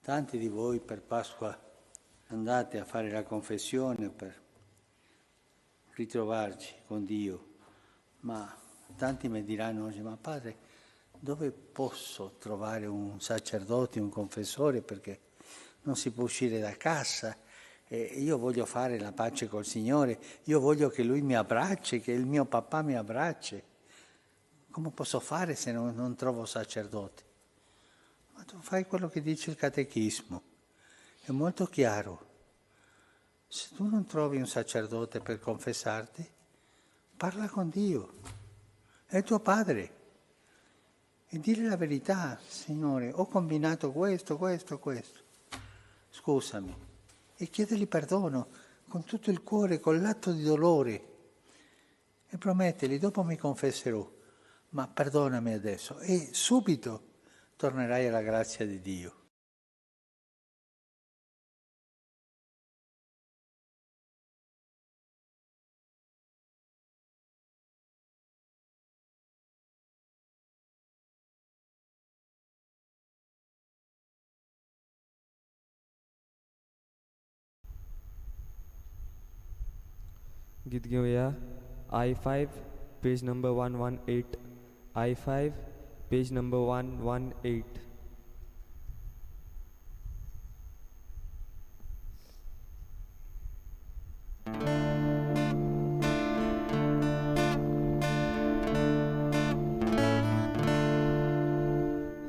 Tanti di voi per Pasqua andate a fare la confessione per ritrovarci con Dio, ma tanti mi diranno oggi: ma padre, dove posso trovare un sacerdote, un confessore, perché non si può uscire da casa e io voglio fare la pace col Signore, io voglio che Lui mi abbracci, che il mio papà mi abbracci. Come posso fare se non trovo sacerdote? Ma tu fai quello che dice il catechismo, è molto chiaro. Se tu non trovi un sacerdote per confessarti, parla con Dio, è tuo padre, e dire la verità: Signore, ho combinato questo, questo, questo, scusami, e chiedergli perdono con tutto il cuore, con l'atto di dolore, e promettergli: dopo mi confesserò, ma perdonami adesso, e subito tornerai alla grazia di Dio. गीत घेऊया I5 page number 118, I5 page number 118.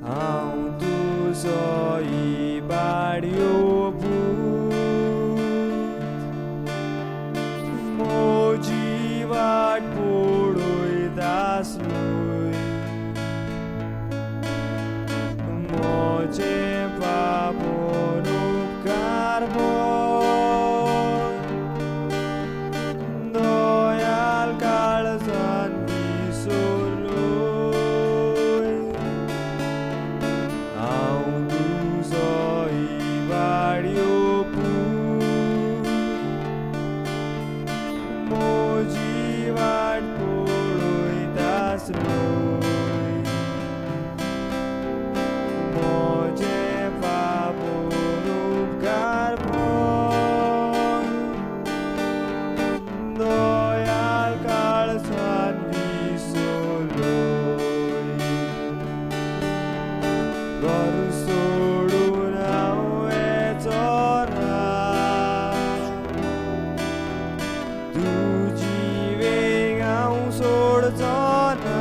हांव तुजो इबाड्यो पूत, म्हजी वाट पळयतास न्हय, म्हजें पापन उपकार पळय, दयाल काळजान विसरलोय. हांव तुजो इबाड्यो पूत, म्हजी वाट पळयतास न्हय, म्हजें पापन उपकार पळय, दयाल काळजान विसरलोय. घर सोडून हांव वचना, तुजी वेंग हांव सोडचो ना,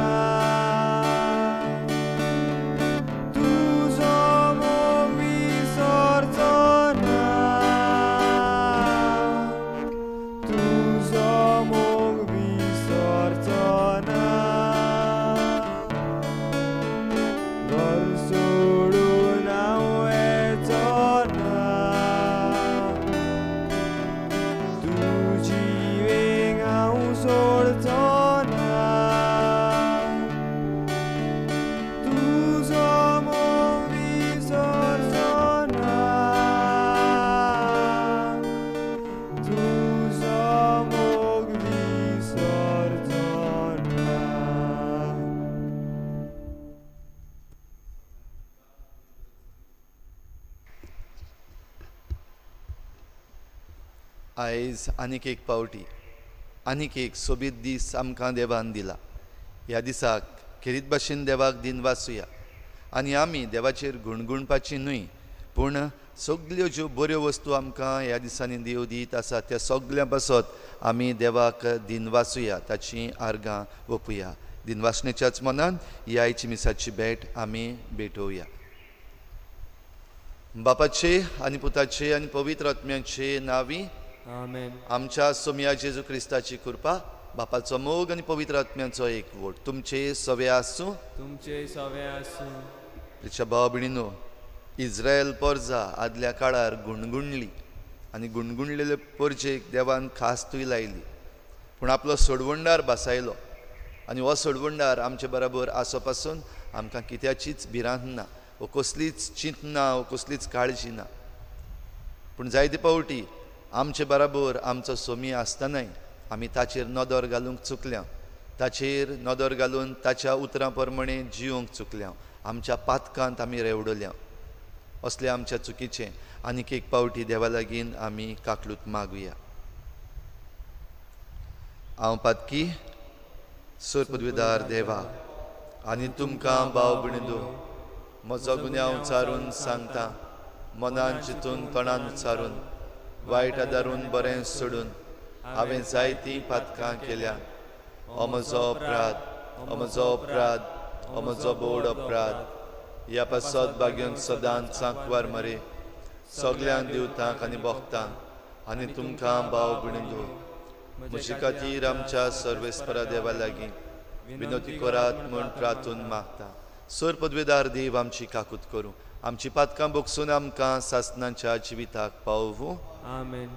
तुजो मोग विसरचो ना, तुजो मोग विसरचो ना. घर सोडून हांव वचो ना, तुजी वेंग हांव सोडचो ना, तुजो मोग विसरचो ना, तुजो मोग विसरचो ना. आयज आनीक एक पावटी आनीक एक सोबीत दीस आमकां देवान दिला. ह्या दिसाक खेरीत भाशेन देवाक दिनवासुया आनी आमी देवाचेर गुणगुणपाची न्हय, पूण सगल्यो ज्यो बऱ्यो वस्तू आमकां ह्या दिसांनी देव दीत आसा त्या सगल्यां पासत आमी देवाक दिनवासुया, ताचीं आर्गां ओपुया. दिनवासणेच्याच मनान ह्या आयची मिसाची भेट आमी भेटोवया. बापाचे आनी पुताचे आनी पवित्र आत्म्याचे नांवी आमेन. आमच्या सोमया जेजू क्रिस्ताची कृपा, बापाचो मोग आनी पवित्र आत्म्याचो एकवट तुमचे सवे आसूं. तुमचे सवे आसूं. तिच्या भाव भयणीनो, इस्रायल पोरजा आदल्या काळार गुणगुणली आनी गुणगुणलेले पोरजेक देवान खास्तूय लायली, पूण आपलो सोडवणदार बसायलो आनी हो सोडवणदार आमचे बराबर आसो पासून आमकां कित्याचीच भिरांत ना, वो कसलीच चिंतना, वो कसलीच काळजी ना. पूण जायते पावटी आमचे बराबर आमचो सोमी आसतनाय आमी ताचेर नदर घालूंक चुकल्या, ताचेर नदर घालून ताच्या उतरां प्रमाणे जिवंक चुकल्या, आमच्या पातकांत आमी रेवडल्या. असले आमच्या चुकीचें आनीक एक पावटी देवा लागीं आमी काकलूत मागुया. हांव पातकी सर पदवीदार देवा आनी तुमकां भाव भयणींनो म्हजो गुन्यांव उचारून सांगता, मनान चिंतून तोंडान उच्चारून वायट आदारून बरें सोडून हांवें जायतीं पातकां केल्या. हो म्हजो अपराध, हो म्हजो अपराध, हो म्हजो बोड अपराध. ह्या पासत भाग्यांक सदांच सांकवार मरे सगल्यांक देवतांक आनी भक्तांक आनी तुमकां भाव भयणींनो म्हजे खातीर आमच्या सर्वेस्परा देवा लागीं विनोती करात म्हूण प्रार्थून मागता. सर पदवेदार देव आमची काकूत करूं, आमची पातकां बोगसून आमकां सासनाच्या जिविताक पावोवूं. आमेन.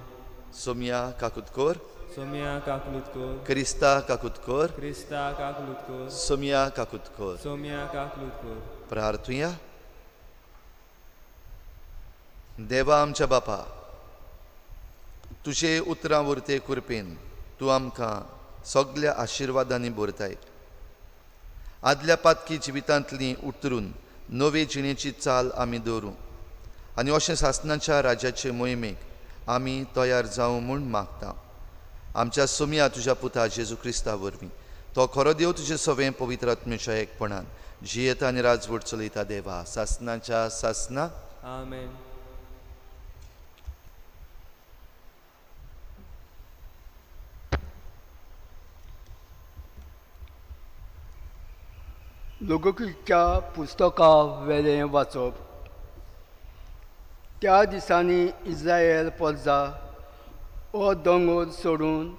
सोमया काकूत कर, सोमया काकलूत कर, क्रिस्ता काकूत कर, क्रिस्ता काकलूत कर, सोमया काकूत कर. सोमया काकलूत कर. प्रार्थुया. देवा आमच्या बापा, तुजे उतरां उरते कृपेन तूं आमकां सगल्या आशिर्वादांनी भरताय. आदल्या पातकी जिवितांतली उतरून नवे जिणेची चाल आमी दवरूं आनी अशें सासनाच्या राज्याचे मोहिमेक आमी तयार जावं म्हूण मागता. आमच्या सोमया तुज्या पुता जेजू क्रिस्ता वरवीं, तो खरो देव तुजे सवें पवित्र आत्म्याच्या एकपणान जियेता आनी राजवट चलयता देवा सासनाच्या सासना. आमेन. लोगकीच्या पुस्तका वेलें वाचप. त्या दिसांनी इस्रायल पोरजा हो दोंगर सोडून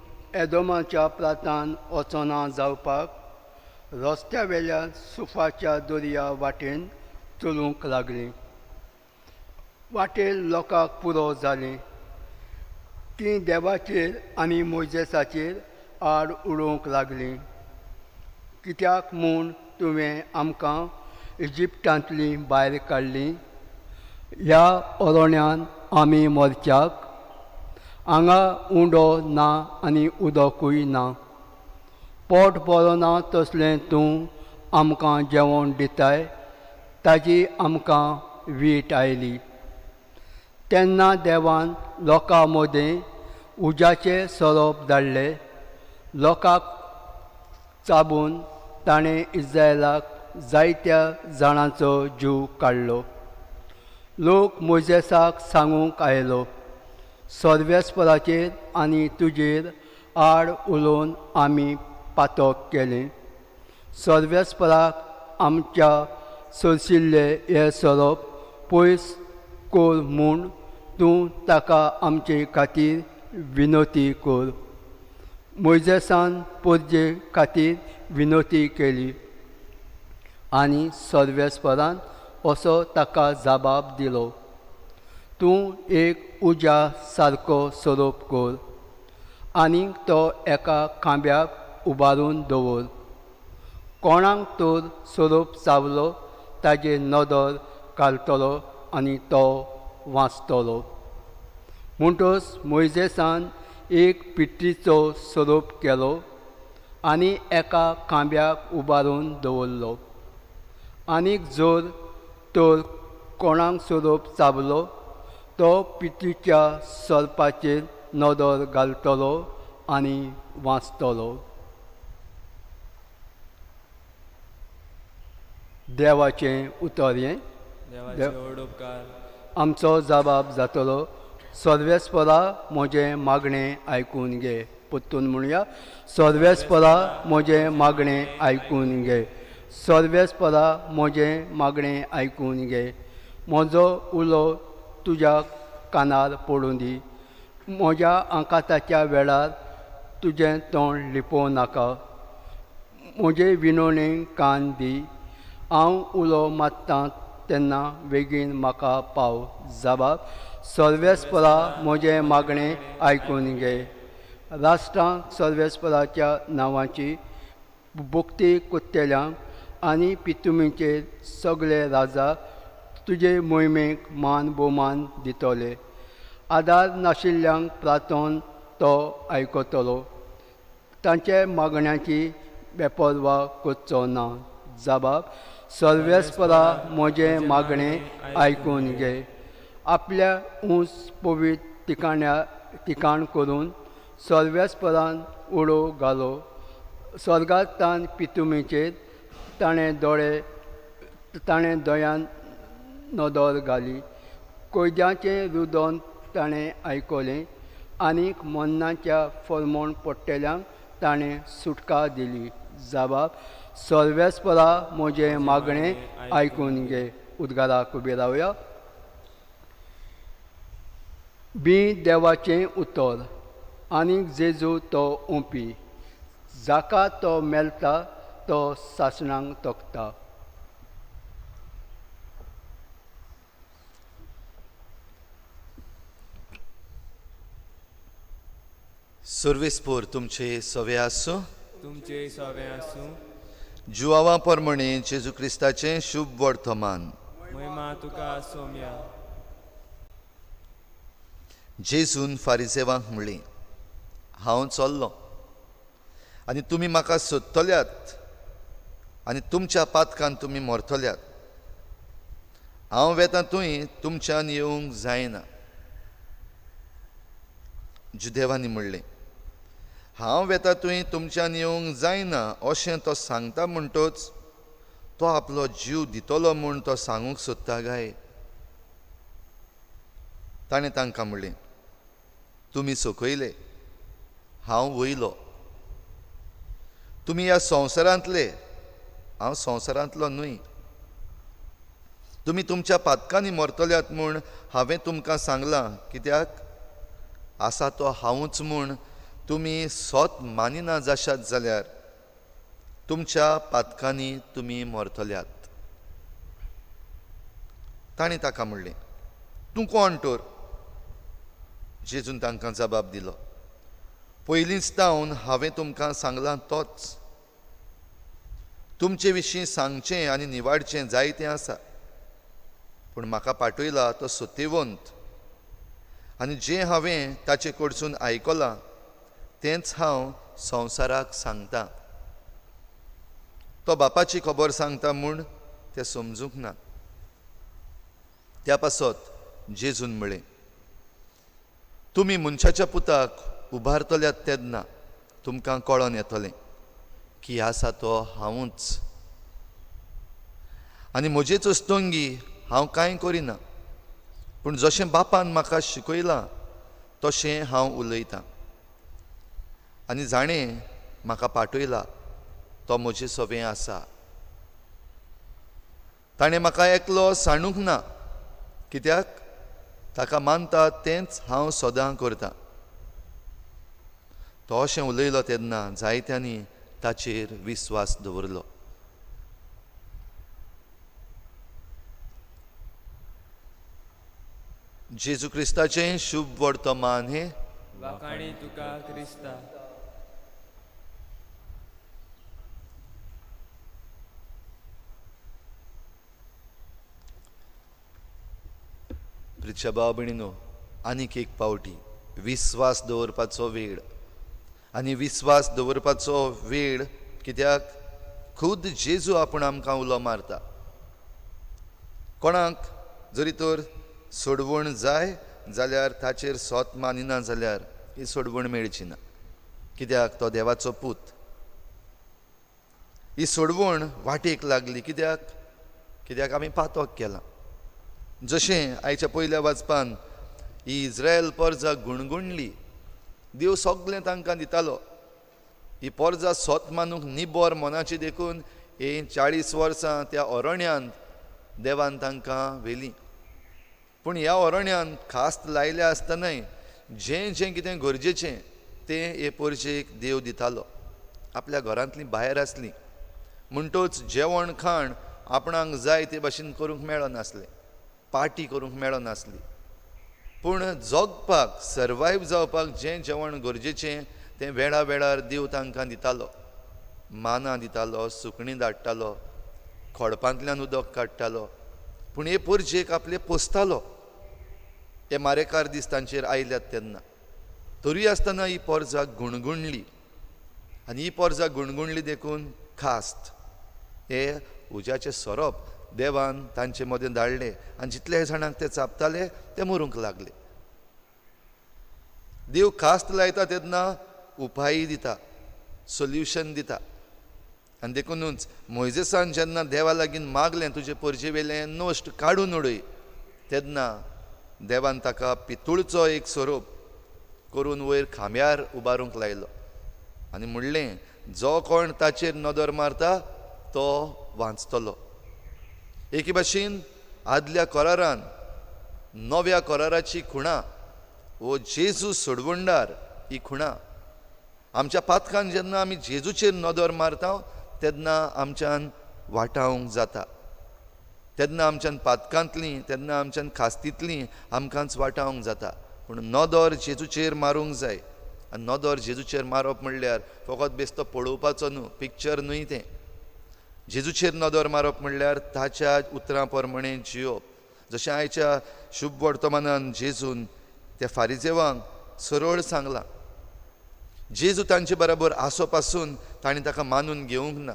एदोमाच्या प्रांतान वचना जावपाक रस्त्या वेल्यान सुफाच्या दर्या वाटेन चलूंक लागली. वाटेर लोकांक पुरो जालें. तीं देवाचेर आनी मोयजेसाचेर आड उडोवंक लागलीं, कित्याक म्हूण तुवें आमकां इजिप्तांतलीं भायर काडलीं? ह्या अरण्यान आमी मरच्याक हांगा उंडो ना आनी उदकूय ना. पोट बरो ना तसलें तूं आमकां जेवण दिताय, ताजी आमकां वीट आयली. तेन्ना देवान लोकां मदें उज्याचे सोरोप धाडले. लोकांक चाबून ताणें इस्रायलाक जायत्या जाणांचो जीव काडलो. लोक मोयजेसाक सांगूंक आयलो, सर्वेस्पराचेर आनी तुजेर आड उलोवन आमी पातक केलें. सर्वेस्पराक आमच्या सोंशिल्ले हे सोरोप पयस कर म्हूण तूं ताका आमचे खातीर विनोती कर. मोयजेसान पोरजे खातीर विनोती केली आनी सर्वेस्परान असो ताका जबाब दिलो, तूं एक उज्या सारको सोरोप कर आनी तो एका खांब्याक उबारून दवर. कोणाक तर सोरोप चावलो ताजेर नदर घालतलो आनी तो वांचतलो. म्हणटच मोयजेसान एक पिट्टीचो सोरोप केलो आनी एका खांब्याक उबारून दवरलो. आनीक जर तर कोणाक सोरोप चाबलो तो पिट्टीच्या सोरपाचेर नदर घालतलो आनी वांचतलो. देवाचें उतर हें. देवाचे व्हड उपकार. आमचो जबाब जातलो. सर्वेस्परा म्हजें मागणें आयकून घे. परतून म्हणया, सर्वेस्परा म्हजें मागणें आयकून घे. सर्वेस्परा म्हजें मागणें आयकून घे. म्हजो उलो तुज्या कानार पडूं दी. म्हज्या आंकाताच्या वेळार तुजें तोंड लिपोवं नाका. म्हजे विनोणेक कान दी. हांव उलो मारतां तेन्ना बेगीन म्हाका पाव. जबाब, सर्वेस्परा म्हजें मागणें आयकून घे. राष्ट्रांक सर्वेस्पराच्या नांवाची भक्ती कोत्तेल्यांक आनी पितुमीचेर सगळे राजा तुजे मोहिमेक मान भोवमान दितले. आदार नाशिल्ल्यांक प्रार्थन तो आयकतलो. तांचे मागण्याची बेपर्वा करचो ना. जाबाब सर्वेस्परा म्हजें मागणें आयकून घे. आपल्या ऊंच पवित्र ठिकाण्या ठिकाण करून सर्वेस्परान उडो घालो. स्वर्गांत पितुमेचेर ताणें दोळे ताणें दोळ्यान नदर घाली. कैद्यांचें रुदन ताणें आयकलें आनीक मन्नाच्या फर्मोण पडटेल्यांक ताणें सुटका दिली. जाबाब सर्वेस्परा म्हजें मागणें आयकून घे. उद्गाराक उबे रावया. बी देवाचें उतर आनीक जेजू तो ओंपी, जाका तो मेळटा तो सासणांक तोखता. सर्वेस्पोर तुमचे सवे आसूं. तुमचे सवे आसूं. जुआवा परमणे जेजू क्रिस्ताचें शुभ वर्तमान. महिमा तुका सोम्या. जेजून फारिजेवांक म्हणलें, हांव चल्लो आनी तुमी म्हाका सोदतल्यात आनी तुमच्या पातकान तुमी मरतल्यात. हांव वेता थंय तुमच्यान येवंक जायना. जुदेवांनी म्हणलें, हांव वेता थंय तुमच्यान येवंक जायना अशें तो सांगता म्हणटच तो आपलो जीव दितलो म्हूण तो सांगूंक सोदता काय? ताणें तांकां म्हणलें, तुमी सकयले, हांव वयलो. तुमी ह्या संवसारांतले, हांव संवसारांतलो न्हय. तुमी तुमच्या पातकांनी मरतल्यात म्हूण हांवें तुमकां सांगलां, कित्याक आसा तो हांवूच म्हूण तुमी सोत मानिना जाशात जाल्यार तुमच्या पातकांनी तुमी मरतल्यात. ताणें ताका म्हणलें, तूं कोण तर? जेजून तांकां जबाब दिलो, पयलींच तावन हांवें तुमकां सांगलां तोच. तुमचे विशीं सांगचें आनी निवाडचें जायतें आसा, पूण म्हाका पाठयला तो सत्यवंत आनी जें हांवें ताचे कडसून आयकलां तेंच हांव संवसाराक सांगता. तो बापाची खबर सांगता म्हूण तें समजूंक ना. त्या पासत जेजून म्हळें, तुमी मनशाच्या पुताक उबारतल्यात तेन्ना तुमकां कळोन येतलें की आसा तो हांवूच आनी म्हजेच अस्तंगी हांव कांय करिना, पूण जशें बापान म्हाका शिकयलां तशें हांव उलयतां आनी जाणें म्हाका पाठयला तो म्हजे सवें आसा. ताणें म्हाका एकलो सांडूंक ना, कित्याक ताका मानता तेंच हांव सदां करतां. तो अशें उलयलो तेन्ना जायत्यांनी ताचेर विस्वास दवरलो. जेजू क्रिस्ताचें शुभ वर्तमान हें. वाखाणी तुका क्रिस्ता. प्रिच्या भाव भयणीनो, आनीक एक पावटी विस्वास दवरपाचो वेळ आनी विस्वास दवरपाचो वेळ, कित्याक खुद जेजू आपूण आमकां उलो मारता. कोणाक जरी तर सोडवण जाय जाल्यार ताचेर सोत मानिना जाल्यार ही सोडवण मेळची ना, कित्याक तो देवाचो पूत. ही सोडवण वाटेक लागली कित्याक कित्याक आमी पातक केलां. जशें आयच्या पयल्या वाचपान ही इस्रायल परजा गुणगुणली, देव सगळें तांकां दितालो. ही परजा सोत मानूंक निबर मनाची देखून ही 40 वर्सां त्या अरण्यांत देवान तांकां व्हेलीं. पूण ह्या अरण्यांत खास्त लायल्या आसतनाय जें जें कितें गरजेचें तें हे परजेक देव दितालो. आपल्या घरांतलीं भायर आसलीं म्हणटच जेवण खाण आपणाक जाय ते भाशेन करूंक मेळनासलें, पार्टी करूंक मेळनासली, पूण जगपाक सर्वायव जावपाक जें जेवण गरजेचें तें वेळा वेळार देव तांकां दितालो. माना दितालो, सुकणीं धाडटालो, खडपांतल्यान उदक काडटालो, पूण हे परजेक आपले पोसतालो. हे मारेकार दीस तांचेर आयल्यात तेन्ना तरूय आसतना ही परजा गुणगुणली आनी ही परजा गुणगुणली देखून खास्त. हे उज्याचे सोरोप देवान तांचे मदें धाडले आनी जितले जाणांक ते चाबताले ते मरूंक लागले. देव खास्त लायता तेन्ना उपाय दिता, सोल्युशन दिता. आनी देखुनूच मोयजेसान जेन्ना देवा लागीं मागलें तुजे परजे वेलें नश्ट काडून उडय, तेन्ना देवान ताका पितूळचो एक सोरोप करून वयर खांब्यार उबारूंक लायलो आनी म्हणलें जो कोण ताचेर नदर मारता तो वांचतलो. एके भाशेन आदल्या करारान नव्या कराराची खुणा वो जेजू सोडवणदार ही खुणा. आमच्या पातकान जेन्ना आमी जेजूचेर नदर मारता तेन्ना आमच्यान वाटावंक जाता, तेन्ना आमच्यान पातकांतली, तेन्ना आमच्यान खास्तींतली आमकांच वाटावंक जाता. पूण नदर जेजूचेर मारूंक जाय. आनी नदर जेजूचेर मारप म्हणल्यार फकत बेस्तो पळोवपाचो न्हू, पिक्चर न्हय तें. जेजूचेर नदर मारप म्हणल्यार ताच्या उतरां प्रमाणे जियोप. जशें आयच्या शुभ वर्तमानान जेजून त्या फारिजेवांक सरळ सांगलां, जेजू तांचे बराबर आसो पासून तांणी ताका मानून घेवंक ना.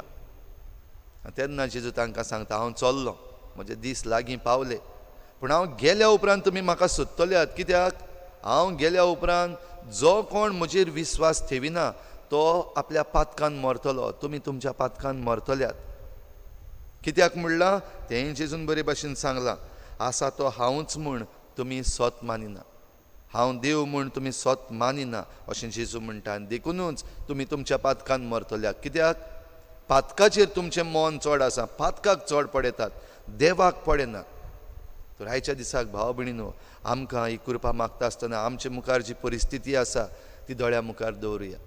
तेन्ना जेजू तांकां सांगता हांव चल्लो, म्हजे दीस लागीं पावले, पूण हांव गेल्या उपरांत तुमी म्हाका सोदतल्यात. कित्याक हांव गेल्या उपरांत जो कोण म्हजेर विस्वास ठेविना तो आपल्या पातकान मरतलो, तुमी तुमच्या पातकान मरतल्यात. कित्याक म्हणलां तें जेजून बरे भाशेन सांगलां, आसा तो हांवूच म्हूण तुमी सोत मानिना, हांव देव म्हूण तुमी सोत मानिना अशें जेजू म्हणटा. आनी देखुनूच तुमी तुमच्या पातकान मरतल्यात. कित्याक पातकाचेर तुमचें मन चड आसा, पातकाक चड पडयतात, देवाक पडयनात. तर आयच्या दिसाक भाव भयणीनो आमकां ही कृपा मागता आसतना आमचे मुखार जी परिस्थिती आसा ती दोळ्या मुखार दवरुया.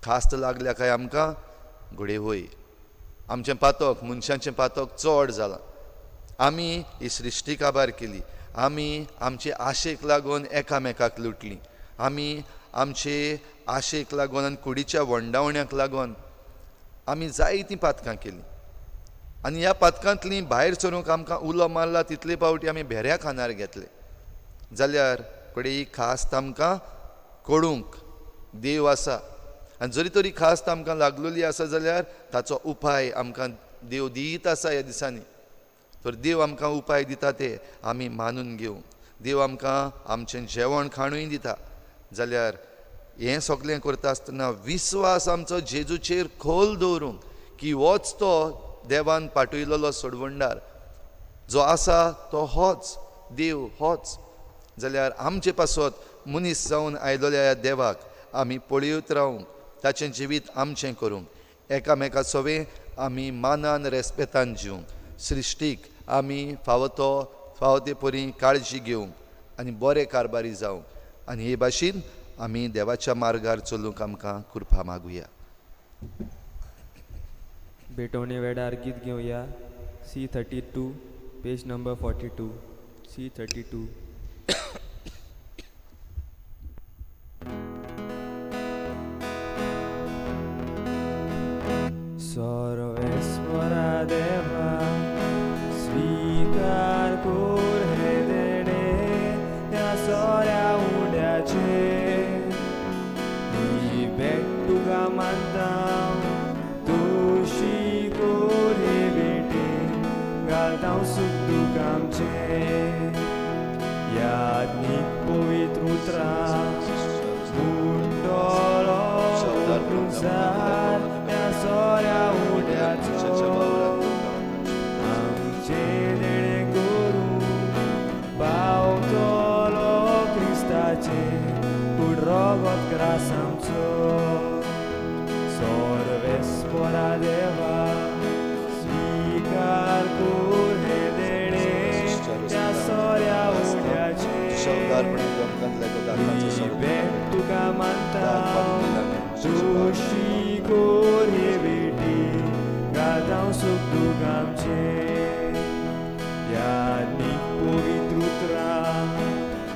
खास्त लागल्या काय आमकां घडये वय, आमचें पातक मनशांचें पातक चड जालां. आमी ही सृश्टी काबार केली, आमी आमचे आशेक लागून एकामेकाक लुटली, आमी आमचे आशेक लागून आनी कुडीच्या वंडावण्याक लागून आमी जायतीं पातकां केलीं. आनी ह्या पातकांतलीं भायर सरूंक आमकां उलो मारला तितले पावटी आमी भेऱ्या खानार घेतले जाल्यार कडेन ही खास्त आमकां कळूंक देव आसा. आनी जरी तरी खास्त आमकां लागलेली आसा जाल्यार ताचो उपाय आमकां देव दीत आसा ह्या दिसांनी. तर देव आमकां उपाय दिता ते आमी मानून घेवंक. देव आमकां आमचें जेवण खाणूय दिता जाल्यार हें सगळें करता आसतना विस्वास आमचो जेजूचेर खोल दवरूंक की होच तो देवान पाठयलेलो सोडवणदार जो आसा तो होच देव होच. जाल्यार आमचे पासत मनीस जावन आयलेल्या ह्या देवाक आमी पळयत रावूंक, ताचें जिवीत आमचें करूंक, एकामेका सवें आमी मानान रेस्पेतान जिवंक, सृश्टीक आमी फावो तो फावो ते परी काळजी घेवंक आनी बरे कारबारी जावंक. आनी हे भाशेन आमी देवाच्या मार्गार चलूंक आमकां कृपा मागुया. भेटवणे वेळार गीत घेवया. C32 page number 42. C32. Sarveswara देवा स्वीकार कर हे देणे ह्या सोऱ्या उड्याचे, ही भेट तुका मानता तुशी कोर हे भेटे घालता सुख तुका आमचें. याज्ञीक पवित्र उतरां मुंडोलो उकलून ह्या सोऱ्या उड्याचो आमचें देणें करूं पावतलो क्रिस्ताचें कूड रगत ग्रास आमचो. सर्वेस्परा देवा स्वीकार कर हे देणें त्या सोऱ्या उड्याचें, ही भेट तुका मानता तुशी कोर हे भेटी घालता सुख तुका आमचें. याज्ञीक पवित्र उतरां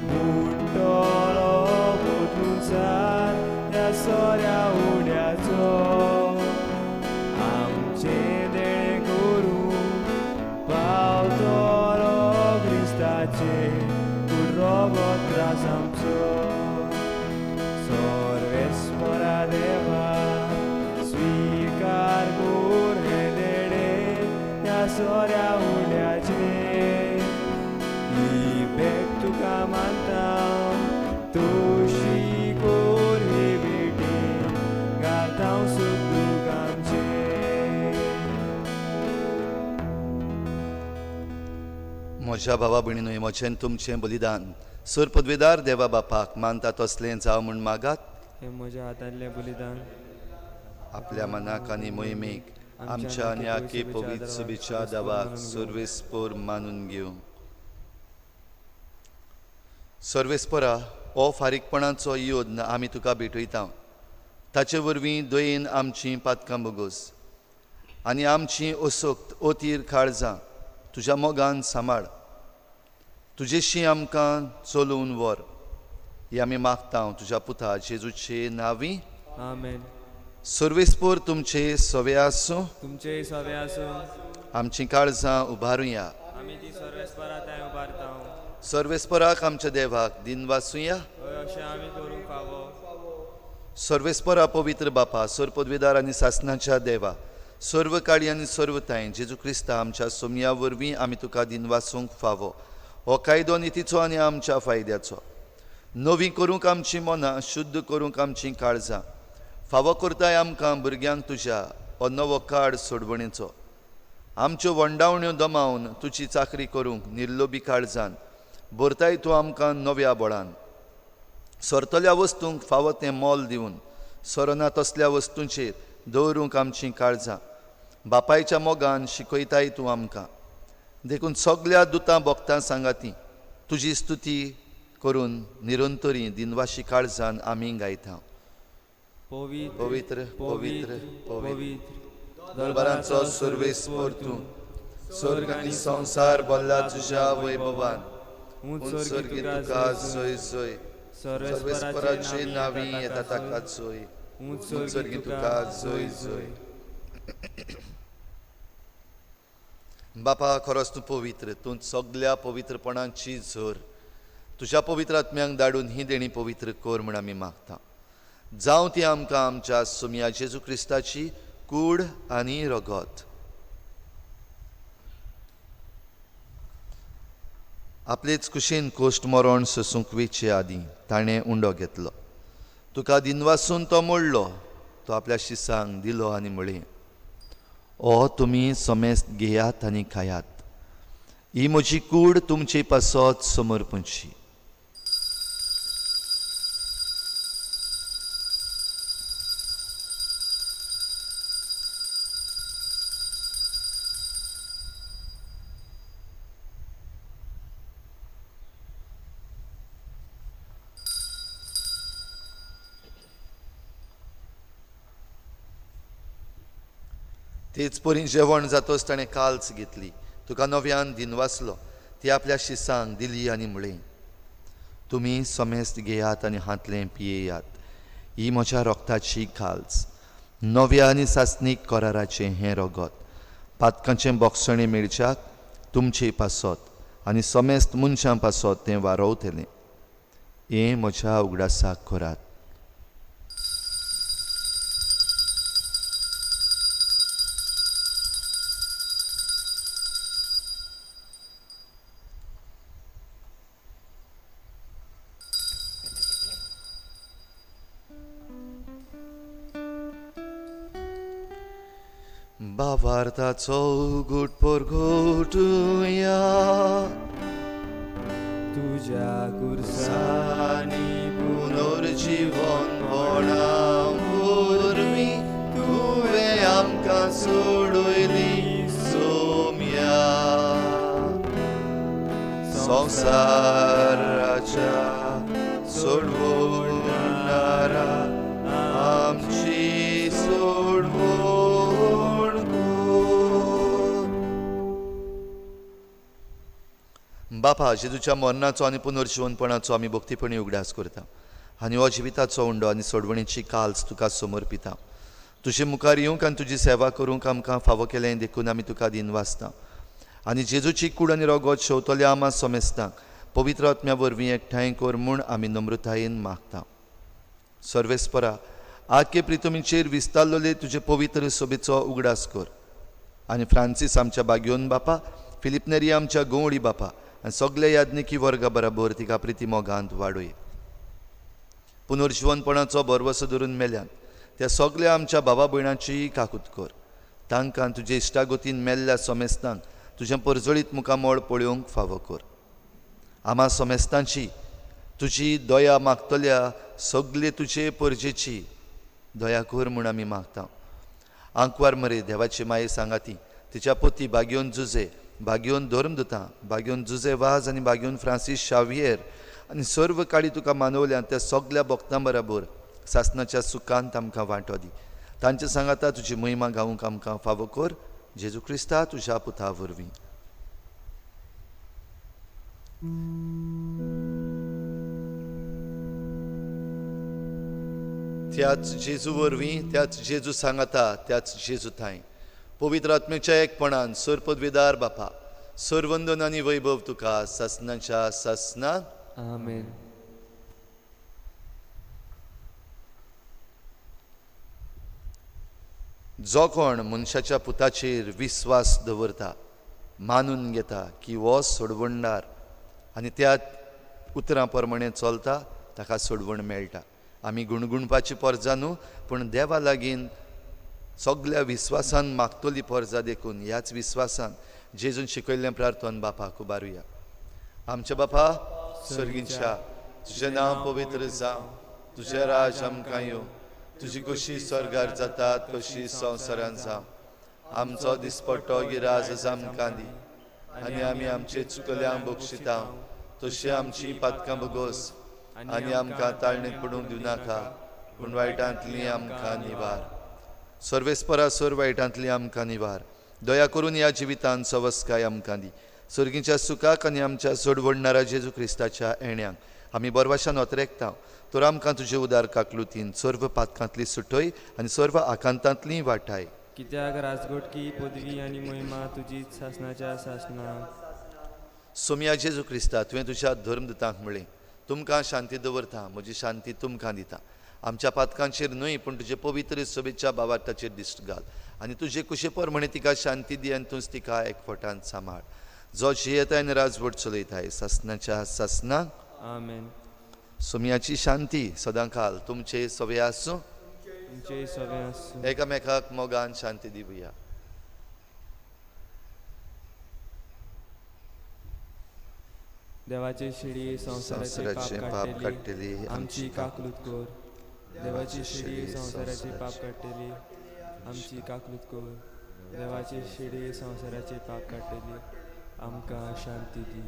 मुंडोलो बदलून सार ह्या सोऱ्या उड्याचो आमचें देणें करूं पावतलो क्रिस्ताचें कूड रगत ग्रास आमचो. सर्वेस्परा देवा स्वीकार कर हे देणें सोऱ्या उंड्याचें ही भेट तुका मानता तुशी कोर हे भेटेन घालता सुख दूख आमचें. म्हज्या भावा भयणीनो, म्हजें तुमचें बलिदान सर पदवेदार देवा बापाक मानता तसलें जावं म्हूण मागात. हें म्हज्या हातांतलें बलिदान आपल्या मनाक आनी मोहिमेक आमच्या आनी आखे पवित्र सभेच्या देवाक सर्वेस्पोर मानून घेवं. सर्वेस्पोरा, हो फारीकपणाचो योद्न आमी तुका भेटयता, ताचे वरवीं दयेन आमचीं पातकां भोगोस आनी आमची असक्त अतीर काळजां तुज्या मोगान सांबाळ. तुजेशी आमकां चलोवन व्हर, ही आमी मागता तुज्या पुता जेजूचे नांवी. आमेन. सर्वेस्पोर तुमचे सवे आसूं. तुमचेय सवे आसूं. आमचीं काळजां उबारुया. आमी ती सर्वेस्परा थंय उबारता. सर्वेस्पराक आमच्या देवाक दिनवासुया. हय, अशें आमी करूंक फावो. सर्वेस्परा पवित्र बापा, सर्व पदवेदार आनी सासनाच्या देवा, सर्व काळी आनी सर्व तांय जेजू क्रिस्ता आमच्या सोमया वरवीं आमी तुका दिनवासूंक फावो. हो कायदो नितीचो आनी आमच्या फायद्याचो. नवी करूंक आमचीं मनां, शुद्ध करूंक आमचीं काळजां, फावो करताय आमकां भुरग्यांक तुज्या हो नवो काळ सोडवणेचो. आमच्यो वंडावण्यो दमावन तुजी चाकरी करूंक निर्लोबी काळजान भरताय तूं आमकां नव्या बळान. सरतल्या वस्तूंक फावो तें मोल दिवन सरना तसल्या वस्तूंचेर दवरूंक आमचीं काळजां बापायच्या मोगान शिकयताय तूं आमकां. देखून सगल्या दुतां भोगतां सांगाती तुजी स्तुती करून निरंतरी दिनवाशी काळजान आमी गायता. पवित्र पवित्र पवित्र पवित्र पवित्र दरबारांचो सर्वेस्पोर तूं, स्वर्ग आनी संवसार भरला तुज्या वैभवान. उंच स्वर्गी तुका जय जय, सर्वेस्पराचे नांवी येता ताका जय, उंच स्वर्गी तुका जय जय. बापा, खरोच तूं पवित्र, तूं सगल्या पवित्रपणाची झर. तुज्या पवित्र आत्म्यांक धाडून ही देणी पवित्र कर म्हूण आमी मागता. जावं ती आमकां आमच्या सोमया जेजू क्रिस्ताची कूड आनी रगत. आपलेच कुशीन कोश्ट मरण सोसूंक वेचे आदीं ताणें उंडो घेतलो, तुका दिनवासून तो मोडलो, तो आपल्या शिसांक दिलो आनी म्हळें, ओ तुमी समेस्त घेयात आनी खायात, ही म्हजी कूड तुमचे पासत समर्पणची. तेच परी जेवण जातोच ताणें काल्च घेतली, तुका नव्यान दिनवासलो, ती आपल्या शिसांक दिली आनी म्हळें, तुमी समेस्त घेयात आनी हांतलें पियेयात, ही म्हज्या रोगताची काल्च, नव्या आनी सासणीक कराराचें हें रगत, पातकांचें बोगसणें मेळच्याक तुमचे पासत आनी समेस्त मनशां पासत तें वारोवतलें. हें म्हज्या उगडासाक करात. बावार्थाचो गुट परगटुया, तुज्या कुर्सानी पुनर्जीवन वरवीं तुवें आमकां सोडयली सोम्या. संवसाराच्या सोडवणारा आमची सोडवण कर. बापा, जेजूच्या मरणाचो आनी पुनर्जिवनपणाचो आमी भक्तीपणी उगडास करता आनी हो जिविताचो उंडो आनी सोडवणेची काल्स तुका समर्पिता. तुजे मुखार येवंक आनी तुजी सेवा करूंक आमकां फावो केलें देखून आमी तुका दिनवासता. आनी जेजूची कूड आनी रगत शेवतल्या आमा समेस्तांक पवित्र आत्म्या वरवीं एकठांय कर म्हूण आमी नम्रतायेन मागता. सर्वेस्परा, आखे प्रितमीचेर विस्तारलेले तुजे पवित्र सोबेचो उगडास कर आनी फ्रांसीस आमच्या बागयोन बापा, फिलीप नेरी आमच्या गंवळी बापा आनी सगल्या याज्ञिकी वर्गा बराबर तिका प्रिती मोगांत वाडोय. पुनर्जिवनपणाचो भरवसो धरून मेल्यान त्या सगल्या आमच्या बाबा भयणाची काकूत कर. तांकां तुजे इश्टागतीन मेल्ल्या सोमेस्तांक तुजें परजळीत मुखामळ पळोवंक फावो कर. आमा सोमेस्तांची तुजी दया मागतल्या सगले तुजे परजेची दया कर म्हूण आमी मागता. आंकवार मरे देवाची माये सांगाती तिच्या पोती बागयोन जुजे, बागयोन धर्मदुतां, बागयोन जुजे वाज आनी बागयोन फ्रांसीस शावियर आनी सर्व काळी तुका मानवल्या त्या सगल्या भक्तां बराबर सासनाच्या सुखांत आमकां वांटो दी. तांचे सांगाता तुजी महिमा गावंक आमकां फावो कर. जेजू क्रिस्ता तुज्या पुता वरवीं. त्याच जेजू वरवीं, त्याच जेजू सांगाता, त्याच जेजू थांय पवित्र आत्मेच्या एकपणान सरपदविदार बापा सरवंदन आनी वैभव तुका सासनाच्या सासना. आमेन. जो कोण मनशाच्या पुताचेर विस्वास दवरता, मानून घेता की हो सोडवणदार आनी त्या उतरां प्रमाणे चलता, ताका सोडवण मेळटा. आमी गुणगुणपाची परजा न्हू, पूण देवा लागीं सगल्या विस्वासान मागतली परजा. देखून ह्याच विस्वासान जेजून शिकयल्लें प्रार्थन बापाक उबारुया. आमच्या बापा सर्गींच्या, तुजें नांव पवित्र जावं, तुजें राज आमकां येवं, तुजी कशी स्वर्गार जातात कशी संवसारान जावं. आमचो दिसपट्टो गिराज आमकां दी आनी आमी आमचे चुकल्यांक बक्षिता तशी आमची पातकां बगोस आनी आमकां ताळणेंत पडूंक दिवनाका, पूण वायटांतली आमकां निवार. सर्वेस्परा सर वायटांतली आमकां निवार. दया करून ह्या जिवितान सवस्काय आमकां दी. सर्गीच्या सुखाक आनी आमच्या सोडवडणारा जेजू क्रिस्ताच्या येण्याक आमी बरवाशान ओतरेकता. तर आमकां तुजे उदार काकलुतीन सर्व पातकांतली सुटय आनी सर्व आकांतांतली वाटाय. कित्याक राजगोटकी पदवी आनी महिमा तुजीच सासनाच्या सासना. सोमया जेजू क्रिस्ता, तुवें तुज्या धर्मदुतांक म्हळें, तुमकां शांती दवरता, म्हजी शांती तुमकां दिता. आमच्या पातकांचेर न्हय, पूण तुजे पवित्र सभेच्या बावार्थाचेर दिश्ट घाल आनी तुजे कुशे प्रमाणे तिका शांती दी आनी तूंच तिका एकवटान सांबाळ. जो जियेताय आनी राजवट चलयताय सासनाच्या सासना. आमेन. सोमयाची शांती सदांकाल तुमचे सवे आसूं, तुमचे सवे आसूं. एकामेकाक मोगान शांती दिवया. देवाची शिडी संवसाराचे पाप काडटली, आमची काकलूत कर. देवाची शिडी संवसाराचे पाप काडटली, आमची काकलूत कर. देवाची शिडी संवसाराचे पाप काडटली, आमकां शांती दी.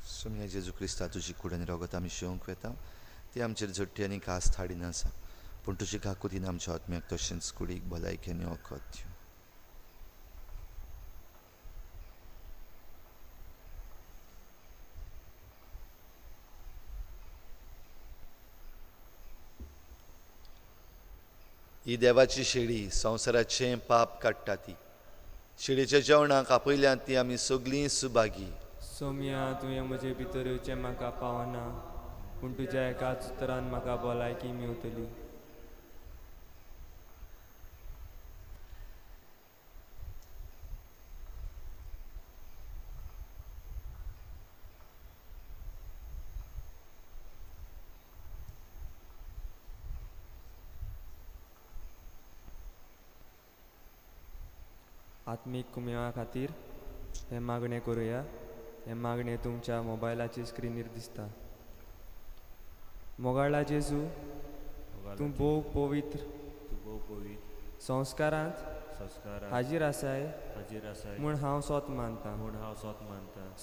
सोमया जेजू क्रिस्ता, तुजी कूड आनी रगत आमी शेवंक वेता, ती आमचेर झट्टी आनी कास हाडिना आसा, पूण तुजी काकुतीन आमच्या आत्म्याक तशेंच कुडीक भलायकी आनी वखद दिवं. ही देवाची शेळी संवसाराचें पाप काडटा. ती शेळीच्या जेवणाक आपयल्यात ती आमी सगळीं सुभागी. सोमया, तुवें म्हजे भितर येवचें म्हाका पावना, पूण तुज्या एकाच उतरान म्हाका भलायकी मेवतली. आत्मीक कुमेवा खातीर हें मागणें करुया. हें मागणें तुमच्या मोबायलाचे स्क्रिनीर दिसता. मोगाळा जेजू, तूं भोव पवित्र संस्कारांत हाजीर आसाय म्हूण हांव सोत मानता.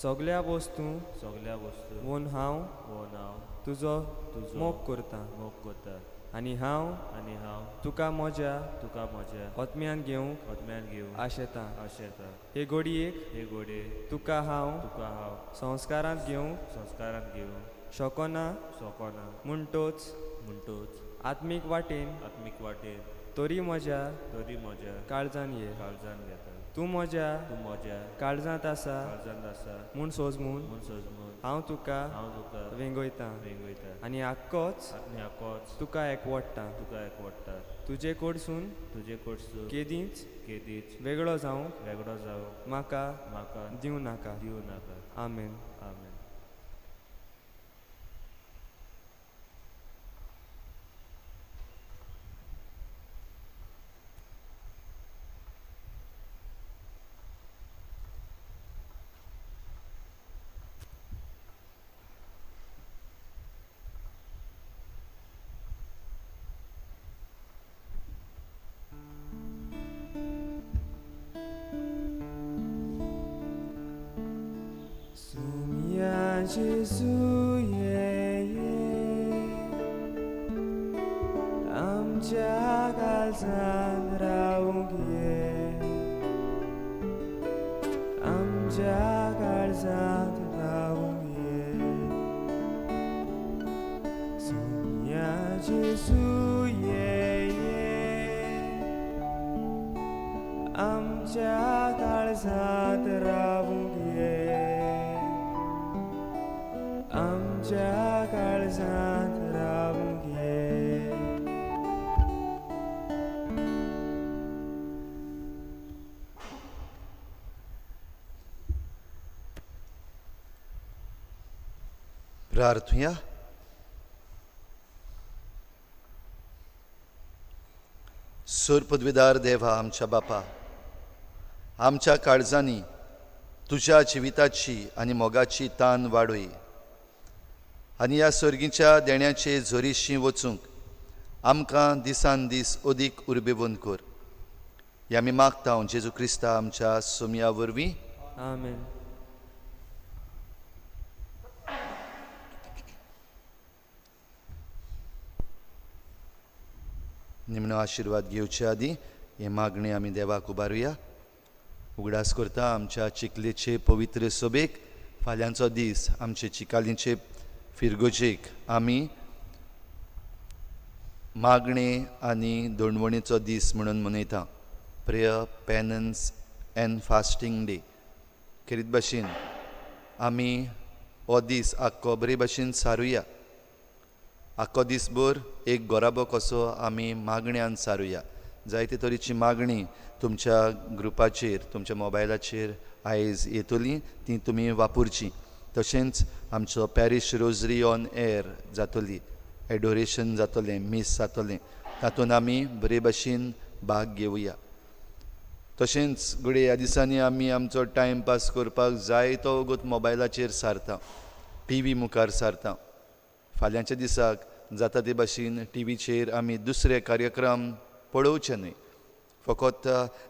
सगल्या वस्तू म्हूण हांव तुजो मोग करता आनी हांव तुका म्हज्या आत्म्यान घेवंक आशेता. हे घडयेक तुका हांव संस्कारांत घेवंक शकना म्हणटोच आत्मीक वाटेन तरी म्हज्या काळजान ये. तूं म्हज्या तूं म्हज्या काळजांत आसा काळजांत आसा म्हूण सोजमून म्हूण सोजमून हांव तुका हांव तुका वेंगयतां वेंगयता आनी आक्कोच आनी आकोच तुका एकवडटा. तुका एकवडटा. तुजे कडसून तुजे कडसून केदींच केदींच वेगळो जावंक वेगळो जावंक म्हाका म्हाका दिवं नाका. दिवं नाका. आमेन. आमेन. Gesù, yeah, yeah. आमच्या काळजांत रावूंक ये, आमच्या काळजांत रावूंक ये. सोम्या जेजू, ये ये. आमच्या काळजांत रावूंक ये, आमच्या काळजांत रावूंक ये. प्रार्थुया. सूर पदवीदार देवा आमच्या बापा, आमच्या काळजांनी तुज्या जिविताची आनी मोगाची तान वाडय आनी ह्या सर्गीच्या देण्याचे जोरीशी वचूंक आमकां दिसान दीस अदीक उर्बेवंत कर. हे आमी मागता जेजू क्रिस्ता आमच्या सोमया वरवीं. आमेन. निमणो आशिर्वाद घेवचे आदीं हे मागणी आमी देवाक उबारुया. उगडास करता आमच्या चिखलेचे पवित्र सभेक फाल्यांचो दीस आमचे चिकालींचे फिरगोजेक आमी मागणे आनी दोणवणेचो दीस म्हणून मनयता. Prayer, penance and fasting day. खेरीत भाशेन आमी हो दीस आख्खो बरे भाशेन सारुया. आख्खो दीसभर एक गोराबो कसो आमी मागण्यान सारुया. जायते तरेची मागणी तुमच्या ग्रुपाचेर, तुमच्या मोबायलाचेर आयज येतली, ती तुमी वापरची. तशेंच आमचो पॅरीश रोजरी ऑन एअर जातली, एडोरेशन जातलें, मीस जातलें, तातूंत आमी बरे भाशेन भाग घेवया. तशेंच घडये ह्या दिसांनी आमी आमचो टायम पास करपाक जायतो वगत मोबायलाचेर सारता, टी व्ही मुखार सारता. फाल्यांच्या दिसाक जाता ते भाशेन टी व्हीचेर आमी दुसरे कार्यक्रम पळोवचे न्हय. फकत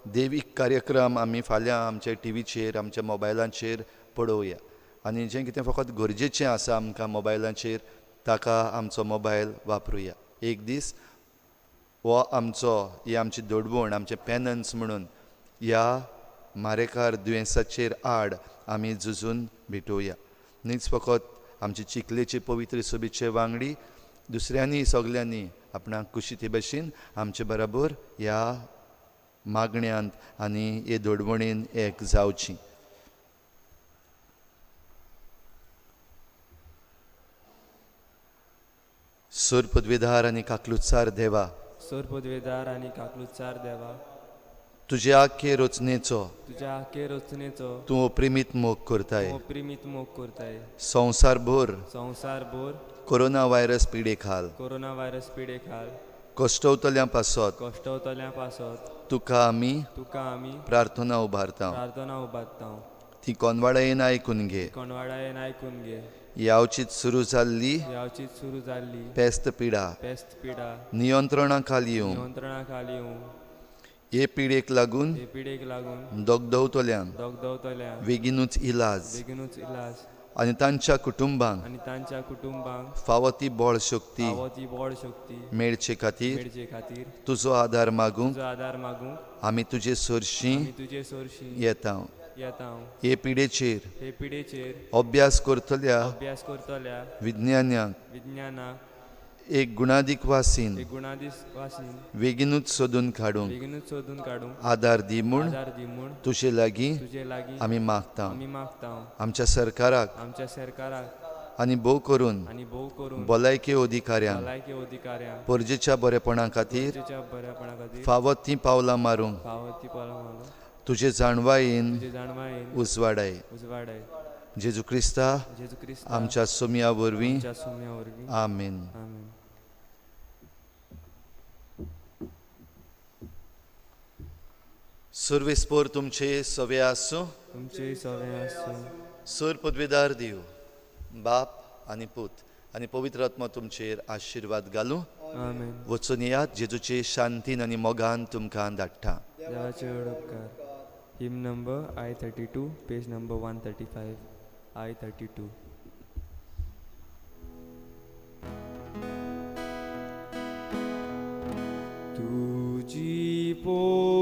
देवीक कार्यक्रम आमी फाल्यां आमच्या टी व्हीचेर, आमच्या मोबायलाचेर पळोवया. आनी जें कितें फकत गरजेचें आसा आमकां मोबायलाचेर, ताका आमचो मोबायल वापरुया. एक दीस हो आमचो, ही आमची दोडवण, आमचें पेनन्स म्हणून ह्या मारेकार दुयेंसाचेर आड आमी झुजून भेटोवया. न्हीच फकत आमची चिखलेचे पवित्र सोबीचे वांगडी, दुसऱ्यांनी सगल्यांनी आपणाक कुशी ते भशेन आमचे बराबर ह्या मागण्यांत आनी हे दोडवणेन एक जावची. सोर पदवेदार आनी काकलुचार देवा, सोर पदवेदार आनी काकलुचार देवा, तुज्या आखे रचनेचो, तुज्या आखे रचनेचो तूं अप्रिमीत मोग करताय. तूं अप्रिमीत मोग करताय. संवसारभर, संवसारभर कोरोना व्हायरस पिडे खाल, कोरोना व्हायरस पिडे खाल कश्टवतल्यां पासत, कश्टवतल्यां पासत तुका आमी तुका आमी प्रार्थना उबारता. प्रार्थना उबारता. ती कोनवाडायेन आयकून घे. कोनवाडायेन आयकून घे. यावचीत सुरू जाल्ली, यावचीत सुरू जाल्ली पेस्त पिडा, पेस्त पिडा नियंत्रणा खाल येवं. नियंत्रणा खाल येवं. हे पिडेक लागून, हे पिडेक लागून दगदवतल्यांक दगदवतल्यांक बेगीनूच इलाज, बेगीनूच इलाज आनी तांच्या कुटुंबांक, आनी तांच्या कुटुंबांक फावो ती बळ शक्ती, फावो ती बळ शक्ती मेळचे खातीर मेळचे खातीर तुजो आदार मागूंक तुजो आदार मागूंक आमी तुजे सरशीं आमी तुजे सरशीं येता. येता. हे पिडेचेर हे पिडेचेर अभ्यास करतल्या अभ्यास करतल्या विज्ञानाक विज्ञानाक एक गुणादीक वासीन एक गुणादीस वासीन बेगीनूच सोदून काडूंक बेगीनूच सोदून काडूंक आदार दी म्हूण आदार दी म्हूण तुजे लागीं तुजे लागीं आमी मागता. आमी मागता. आमच्या सरकाराक आमच्या सरकाराक आनी भोव करून आनी भोव करून भलायकी अधिकाऱ्यांक भलायकी अधिकाऱ्यांक परजेच्या बरेपणा खातीर तुजेच्या बऱ्यापणा खातीर फावो तीं पावलां मारूंक फावो ती पावलां मारूंक तुजे जाणवायेन तुजे जाणवायेन उजवाडाय. उजवाडाय. जेजू क्रिस्ता जेजू क्रिस्ता आमच्या सोमया वरवीं. आमच्या सोम्या वरवीं. आमेन. आमेन. सुर्वेस्पोर तुमचे सवे आसूं. तुमचे सवे आसूं. सूर पदवीदार दिव बाप आनी पूत आनी पवित्र आत्मा तुमचेर आशिर्वाद घालूं. आमेन. वचून येयात जेजूचे शांतीन आनी मोगान तुमकां धाडटा. देवाचे व्हड उपकार. Hymn number I-32, page number 135, I-32. तुजी पोरसां